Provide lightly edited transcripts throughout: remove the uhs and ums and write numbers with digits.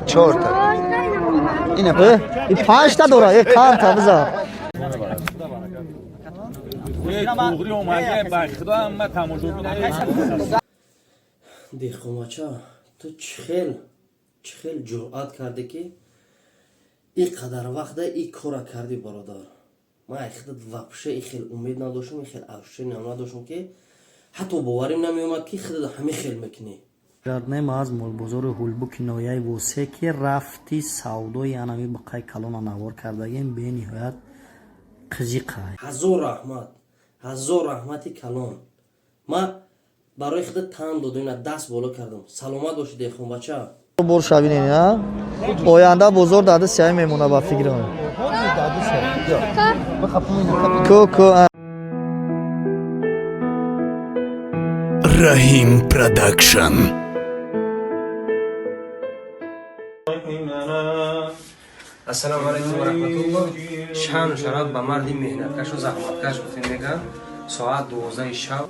Чорта. Ина. И панҷта дора, е камта бизар. Туғри омаге, ба худо, ама тамошобин. Деҳқонбача, ту чӣ хел ҷуръат кардӣ, ки ин қадар вақта ин кора кардӣ, бародар? Ман ай худат вообще ин хел умед надоштам, ин хел ощущениям надоштам, ки ҳатто боварим намеомад, ки худат ҳамин хел мекунӣ. Гарднем аз молбозори Ҳулбуки ноҳияи Восе, ки рафти савдои анами буқай калона навор кардагем, бениҳоят қизиқа. Ҳазор раҳмат, ҳазор раҳмати калон. Ман барои худат тан додам, ина даст боло кардам. Саломат бошӣ, деҳқонбача. Бор шавинен, а? Оянда бозор дади сиҳай мемона, ба фикрам. Ку ку а. Раҳим Продакшн. Ассалому алайкум ва раҳматуллоҳ. Шаъну шараф ба марди меҳнаткашу заҳматкаш гуфтем, мегӯям. Соат 12 шаб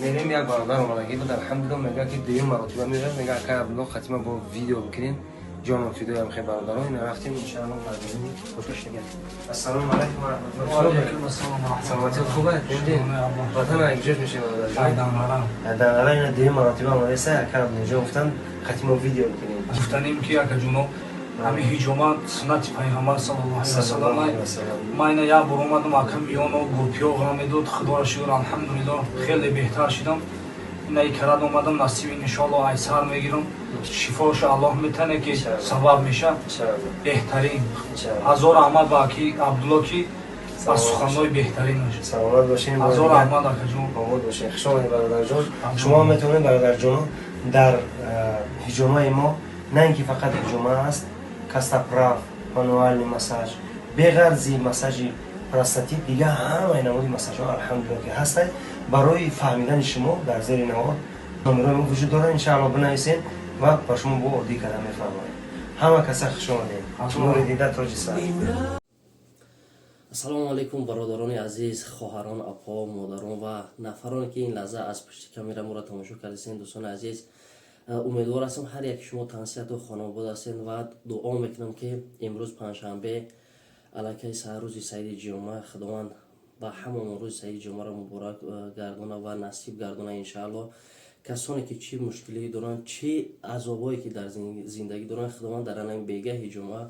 мерем, як бародар омадагӣ буд, алҳамдулилло, мегӯяд, ки дуюм маротиба меояд. Мега, акай Абдулло, хатима бо видео бикунем, ҷону фидоям хе бародаро. Ина рафтем, иншаалло, мардини. Ассалому алайкум ва раҳматуллоҳ. Саломатият хуб аст? Ватан якҷош мешем, бародарҷон. Данғара. Ина дуюм маротиба омадаеса, акай Абдуллоҷон гуфтанд, хатима видео бикунем. Гуфтанем, ки акаҷуно, ҳамин ҳиҷома суннати пайғамбар саллаллоҳу алайҳи васаллам. Ман ина як бор омадам, ака, миёно гурпиё ғам медод. Худоро шукр, алҳамдулилло, хеле беҳтар шидам. Ина икарат омадам, насиби, иншоалло, айсар мегирам. Шифоша Аллоҳ метане, ки сабаб меша беҳтарин. Ҳазор раҳмат ба аки Абдулло, ки аз суханҳои беҳтаринаш. Саломат бошем. Ҳазор раҳмат, акаҷон. Обод бошед, хуш омадед, бародарҷон. Шумо ҳам метавонед, бародарҷоно, дар ҳиҷомаи мо на ин ки фақат ҳиҷома аст, костоправ, мануальный массаж, беғарзи массажи простатит, дига ҳамаи намуди массажҳо, алҳамдулилло, ки ҳастанд. Барои фаҳмидани шумо дар зери навор номерои мо вуҷуд дорад, иншаалло, бинависед ва ба шумо бо оддӣ карда мефаҳмонем. Ҳама каса хуш омадед, нури дида, тоҷи сар. Ассалому алайкум, бародарони азиз, хоҳарон, апо, модарон ва нафароне, ки ин лаҳза аз пушти камера моро тамошо кардасен. Дӯстони азиз, умедвор ҳастам, ҳар яки шумо тансиҳату хонобод ҳастед ва дуо мекунам, ки имрӯз панҷшанбе, аллакай саҳаррӯзи саиди ҷумъа, Худованд ба ҳамамон рӯзи саиди ҷумъаро муборак гардона ва насиб гардона, иншаалло. Касоне ки чӣ мушкилӣ доранд, чӣ азобое ки дар зиндагӣ доранд, Худованд дар анами бегаҳи ҷумъа,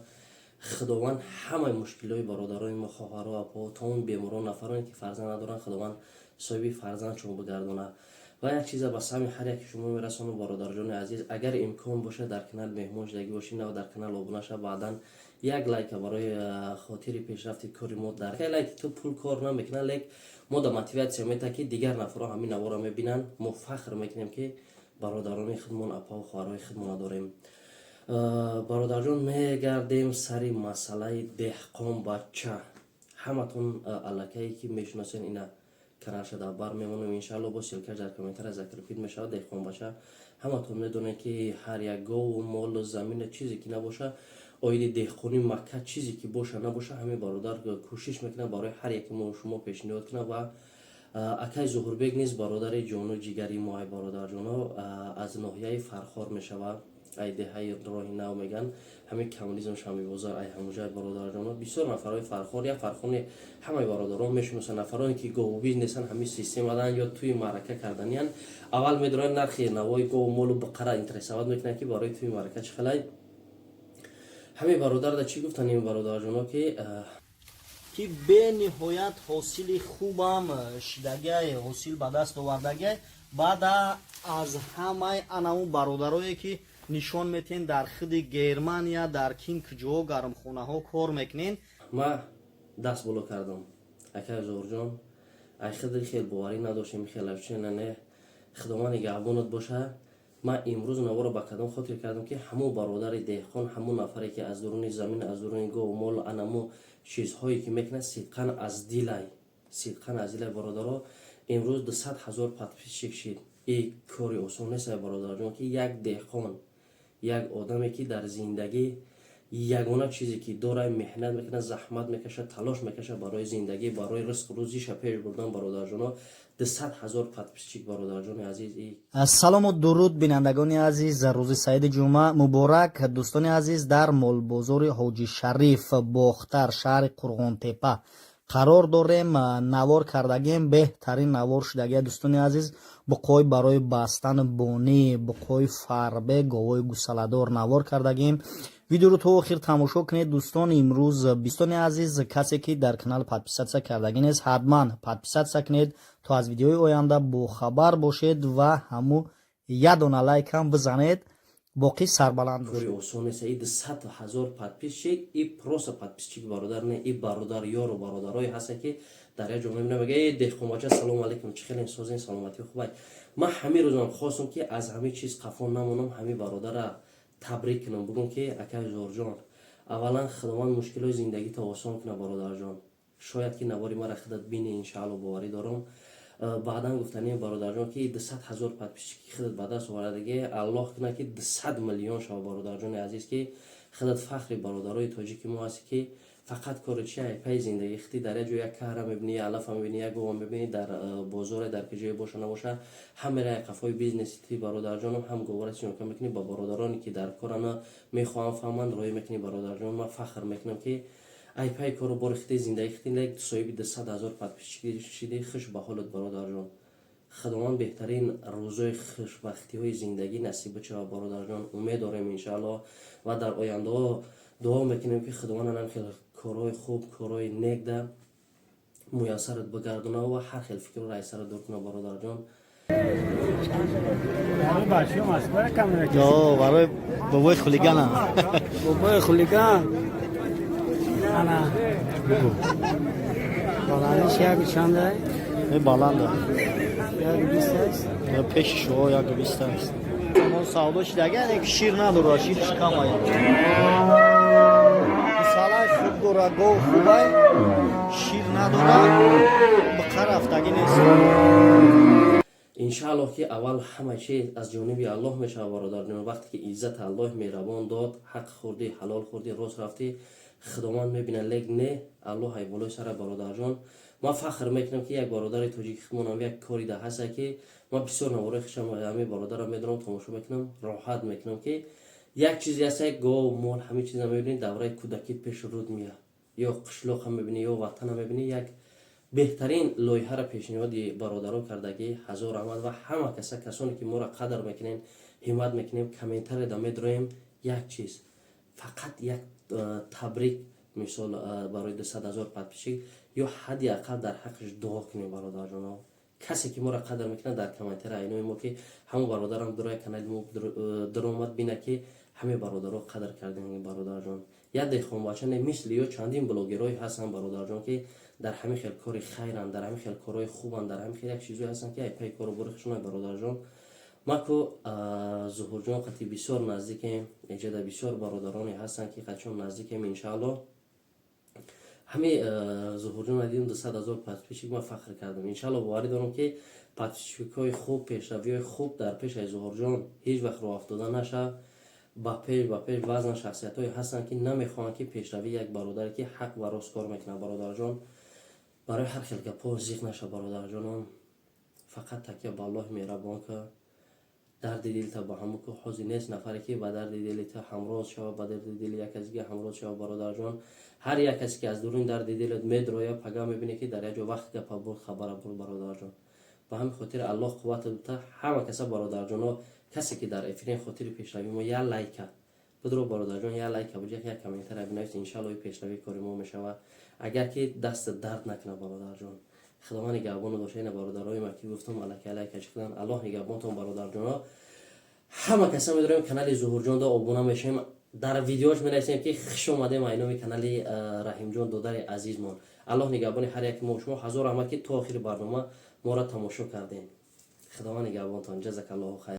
Худованд ҳамаи мушкилиҳои бародарони мо, хоҳаро, апо, тамоми беморон, нафароне ки фарзанд надоранд, Худованд соҳиби фарзанд шумо бигардонад. Ва як чиза ба сами ҳар яки шумо мерасонам, бародарҷони азиз: агар имкон бошад, дар канал меҳмон шудагӣ бошед, на дар канал обуна шав, баъдан як лайка барои хотири пешрафти кори мо. Дар лайки ту пул кор намекунад, лек мо да мотиватсия мета, ки дигар нафарҳо ҳамин наворо мебинанд. Мо фахр мекунем, ки бародарони худмон, апаву хоҳарҳои худмона дорем. Бародарҷон, мегардем сари масъалаи деҳқонбача. Ҳаматон аллакае ки мешиносен, ина каналша дар бар мемонем, иншаалло, бо ссылкаш дар комментария закрепить мешавад. Деҳқонбача, ҳаматон медонед, ки ҳар як гову молу замина, чизе ки набоша, оиди деҳқони Макка чизе ки боша набоша, ҳамин бародар кӯшиш мекунад барои ҳар яки мо шумо пешниҳод кунад. Ва акай Зуҳурбек низ бародари ҷону ҷигари мо, ай бародарҷоно, аз ноҳияи Фархор мешавад, ай деҳаи Роҳи Нав меган, ҳамин Коммунизм, Шанбебозор, ай ҳамуҷай. Бародарҷоно, бисёр нафарҳои Фархор, як Фархони ҳамаи бародарон мешиносанд. Нафароне ки гову бизнесан, ҳамин системадан ё тӯи маърака карданиян, аввал медоранд нархи навои гову молу буқара интересовать мекунанд, ки барои тӯи маърака чӣ хелай. Ҳамин бародарда чӣ гуфтанд ин бародарҷоно, ки Ки бениҳоят ҳосили хубам шидагиай, ҳосил ба даст овардагиай. Баъда аз ҳамаи анаму бародарое, ки нишон метиҳен, дар худи Германия, дар кин куҷоҳо гармхонаҳо кор мекунен. Ма даст боло кардам, акай Зуҳурҷон, ай хиди хел боварӣ надоштем, хелне. Худованд нигаҳбонат боша. Ман имрӯз наворо ба кадом хотир кардам, ки ҳамон бародари деҳқон, ҳамон нафаре ки аз дуруни замин, аз дуруни гову мол, анамо чизҳое ки мекунад, сидқан аз дилай, сидқан аз дилай. Бародаро, имрӯз 200 000 подписчик шид. И кори осон нест, бародарҷон, ки як деҳқон, як одаме ки дар зиндагӣ Ягона чизе ки дора, меҳнат мекунад, заҳмат мекашад, талош мекашад барои зиндагӣ, барои ризқу рӯзиша пеш бурдан. Бародарҷоно, 200 000 подписчик, бародарҷони азиз. Салому дуруд, бинандагони азиз, рӯзи саиди ҷумъа муборак. Дӯстони азиз, дар молбозори Ҳоҷи Шариф, Бохтар, шаҳри Қурғонтепа қарор дорем. Навор кардагем, беҳтарин навор шудагия. Дӯстони азиз, буқҳои барои бастан, бонӣ, буқҳои фарбе, говои гусаладор навор кардагем. Видеоро то охир тамошо кунед, дӯстон. Имрӯз, дӯстони азиз, касе ки дар канал подписаться кардагӣ нест, ҳатман подписаться кунед, то аз видеои оянда бохабар бошед ва ҳаму ядона лайкам бизанед. Боқӣ сарбаланд. Кори осон нест. И 200 000 подписчик и просто подписчик, бародар, не, и бародар, ёру бародарое ҳастанд, ки дар як ҷо мебинам, мега: «Э, деҳқонбача, салому алайкум, чӣ хелем, созен, саломатӣ хубай?» Ман ҳамин рӯзам хостум, ки аз ҳамин чиз қафо намонам, ҳамин бародара табрик кунам, бугум, ки акай Зуҳурҷон, аввалан Худованд мушкилои зиндагита осон кунад, бародарҷон. Шояд ки навори мара худат бини, иншаалло, боварӣ дорам. Баъдан гуфтанем, бародарҷон, ки 200 000 подписчики худат ба даст овардаги, Аллоҳ кунад, ки 200 миллион шава, бародарҷони азиз, ки худат фахри бародарои тоҷики мо ҳасти, ки фақат кори чи паи зиндагӣ хити дар як ҷо як каҳра мебинӣ, як алафа мебинӣ, як гова мебинӣ, дар бозоре, дар ки ҷое боша набоша, ҳамера як қафои бизнеси ти, бародарҷоном, ҳам говара съёмка мекунӣ, ба бародароне ки дар корана мехоҳам фаҳманд, роҳӣ мекунӣ. Бародарҷон, ман фахр мекунам, ки ай паи кору бори хити, зиндагӣ хити, лек соҳиби 200 000 подписчик шидӣ. Хуш ба ҳолат, бародарҷон. Худованд беҳтарин рӯзои хушбахтиҳои зиндагӣ насиб бишавад, бародарҷон. Умед дорем, иншаалло, ва дар ояндаҳо дуо мекунем, ки Худованд анам хел корҳои хуб, корҳои нек да муяссарат бигардона ва ҳар хел фикрро аз сара дур куна, бародарҷон. Барои бобои хулигана. Бобои хулиган. Ана. Баландиш як чанда? Баланда. 1,20 аст. Пеши шумо 1,20 аст. Савдо шидага, ки шир надора, шириш камай. Гусалаи хуб дора, гов хубай, шир надора, биқа рафтагӣ нест. Иншааллоҳ, ки аввал ҳама чиз аз ҷониби Аллоҳ мешавад, бародарҷон. Вақте ки иззат Аллоҳ меҳрабон дод, ҳақ хӯрдӣ, ҳалол хӯрдӣ, рост рафтӣ, Худованд мебинад. Лек не, Аллоҳ ай болои сара. Бародарҷон, ман фахр мекунам, ки як бародари тоҷики худмонам як кори да ҳаста, ки ман бисёр навораи хушам, ҳамин бародарам медонам, тамошо мекунам, роҳат мекунам, ки як чизе ҳаста, гов, мол, ҳамин чиза мебинӣ, давраи кӯдакӣ пеш руд меяд, ё қишлоқа мебинӣ, ё ватана мебинӣ. Як беҳтарин лоиҳаро пешниҳоди бародарон кардагӣ, ҳазор раҳмат. Ва ҳама каса, касоне ки моро қадр мекунем, ҳиммат мекунем, комментария да медроем, як чиз, фақат як табрик, мисол, барои 200 000 подписчик ё ҳадди ақал дар ҳаққаш дуо кунем. Бародарҷоно, касе ки моро қадр мекунад, дар комментария айнои мо, ки ҳамон бародарам дурои канали мо даромад, бина, ки ҳамаи бародаро қадр кардем. Бародарҷон, як деҳқонбача не, мисли ё чандин блогерҳое ҳастанд, бародарҷон, ки дар ҳамин хел кори хайранд, дар ҳамин хел корҳои хубанд, дар ҳамин хел як чизое ҳастанд, ки ай паи кору бори хушона. Бародарҷон, ма ку Зуҳурҷон қати бисёр наздикем, эҷода бисёр бародароне ҳастанд, ки қачон наздикем. Иншаалло, ҳами Зуҳурҷон дидем, 200 000 подписчик, ман фахр кардам. Иншаалло, боварӣ дорам, ки подписчикҳои хуб, пешравиҳои хуб дар пешаи Зуҳурҷон ҳеҷ вақт роҳ афтода нашавад. Ба пеш, ба пеш. Баъзан шахсиятҳое ҳастанд, ки намехоҳанд, ки пешравии як бародаре, ки ҳақ ва рост кор мекунад. Бародарҷон, барои ҳар хел гапҳо зиқ наша. Бародарҷонам, фақат такя ба Аллоҳи меҳрабон ка, дарди дилта ба ҳамун ку. Ҳозир нест нафаре, ки ба дарди дили ту ҳамроз шава, ба дарди дили як каси дига ҳамроз шава. Бародарҷон, ҳар як касе ки аз дуруни дарди дилат медроя, пага мебинӣ, ки дар як ҷо вақт гапа бурд, хабара бурд. Бародарҷон, ба ҳамин хотир Аллоҳ қуввата дута ҳама каса. Бародарҷоно, касе ки дар эфирин, хотири пешравӣ мо як лайка будро. Бародарҷон, як лайка буҷа, як комментария бинавис. Иншаалло, пешравии кори мо мешавад, агар ки дастат дард накунад. Бародарҷон, Худованд нигаҳбону боша. Ина бародарои ма, ки гуфтам, аллакай лайка шудан. Аллоҳ нигаҳбонтон, бародарҷоно. Ҳама каса медорем, канали Зуҳурҷон да обуна мешавем, дар видеош менависем, ки хуш омадем айноми канали Раҳимҷон, додари азизмон. Аллоҳ нигаҳбони ҳар яки мо шумо. Ҳазор раҳмат, ки то охири барнома моро тамошо кардем. Худованд нигаҳбонтон. Ҷазакаллоҳу хайр.